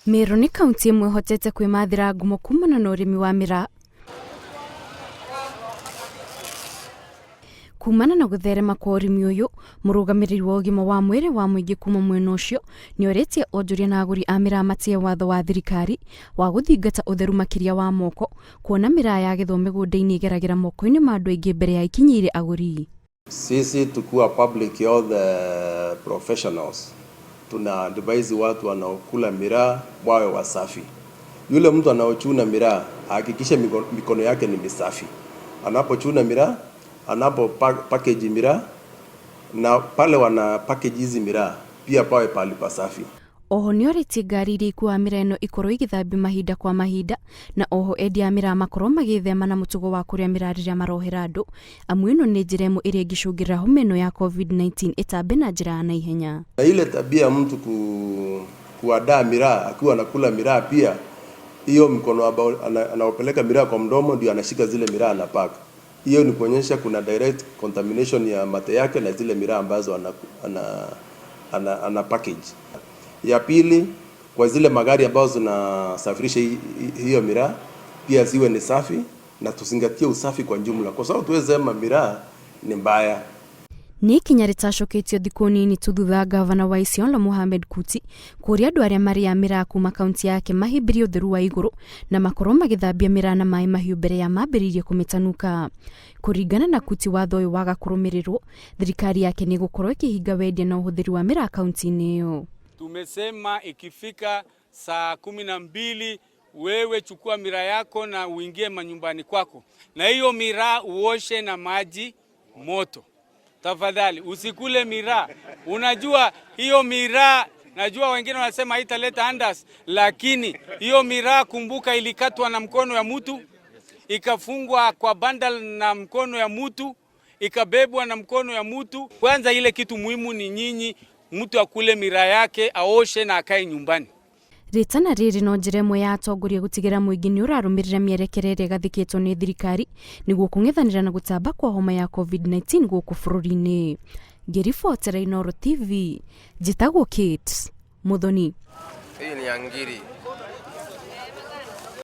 Meru nĩ kaunti ĩmwe ĩhotete kwĩmathĩra ngumo kumana na ũrĩmi wa mĩraa. Kumana na gũtherema kwa ũrĩmi ũyũ, mũrũgamĩrĩri wa ũgima wa mwĩrĩ wa mũingĩ kuma mwena ũcio nĩorĩtie onjoria na agũri a mĩraa matĩye watho wa thirikari wa gũthingata ũtheru makĩria wa moko, kuona mĩraa yagethwo mĩgũnda-inĩ ĩgeragĩra moko-inĩ ma andũ aingĩ mbere ya ĩkinyĩire agũri. Sisi tukiwa public health professionals tuna advise watu wanaokula miraa wawe wasafi. Yule mtu anaochuna miraa ahakikishe mikono yake ni misafi anapochuna miraa, anapo package miraa na pale wana package hizi miraa pia pawe pahali pasafi. Oho nĩorĩtie ngari iria ikuaga mĩraa ĩno ikorwo igĩthambio mahinda kwa mahinda na oho endia a mĩraa makorwo magĩthema na mũtugo wa kũrĩa mĩraa rĩrĩa marohera andũ amu ĩno nĩ njĩra ĩmwe ĩrĩa ĩngĩcũngĩrĩra homa ĩno ya Covid-19 ĩtambe na njĩra ya naihenya. Na ile tabia ya mtu kuandaa miraa akiwa anakula miraa pia hiyo mkono ambao anaopeleka miraa kwa mdomo ndio anashika zile miraa anapaka. Hiyo ni kuonyesha kuna direct contamination ya mate yake na zile miraa ambazo ana package. Ya pili, kwa zile magari ambazo zinasafirisha hiyo miraa pia ziwe ni safi na tuzingatie usafi kwa jumla, kwa sababu tuweze sema miraa ni mbaya. Nĩ ikinya rĩtacoketio thikũ nini tu thutha gavana wa Isiolo Mohamed Kuti kũria andũ arĩa marĩaga mĩraa kuma kaunti yake mahĩmbĩrie ũtheru wa igũrũ na makorwo magĩthambia mĩraa na maĩ mahiũ mbere ya mambĩrĩirie kũmĩtanuka. Kũringana na Kuti, watho ũyũ waga kũrũmĩrĩrwo, thirikari yake nĩ ĩgũkorwo ĩkĩhinga wendia na ũhũthĩri wa mĩraa kaunti-inĩ ĩyo. Tumesema ikifika saa 12 wewe chukua miraa yako na uingie manyumbani kwako, na hiyo miraa uoshe na maji moto. Tafadhali usikule miraa. Unajua hiyo miraa, najua wengine wanasema haitaleta andas, lakini hiyo miraa kumbuka, ilikatwa na mkono ya mtu, ikafungwa kwa bundle na mkono ya mtu, ikabebwa na mkono ya mtu. Kwanza ile kitu muhimu ni nyinyi, mtu akule miraa yake aoshe na akae nyumbani. Rĩtana rĩrĩ no njĩra ĩmwe ya atongoria gũtigĩra mũingĩ nĩ ũrarũmĩrĩra mĩerekera ĩrĩa ĩgathĩkĩtwo nĩ thirikari nĩguo kũng'ethanĩra na gũtamba kwa homa ya Covid-19 gũkũ bũrũri-inĩ. Ngĩribotera Inooro TV, njĩtagwo Kate Muthoni. Hii ni ya ngiri.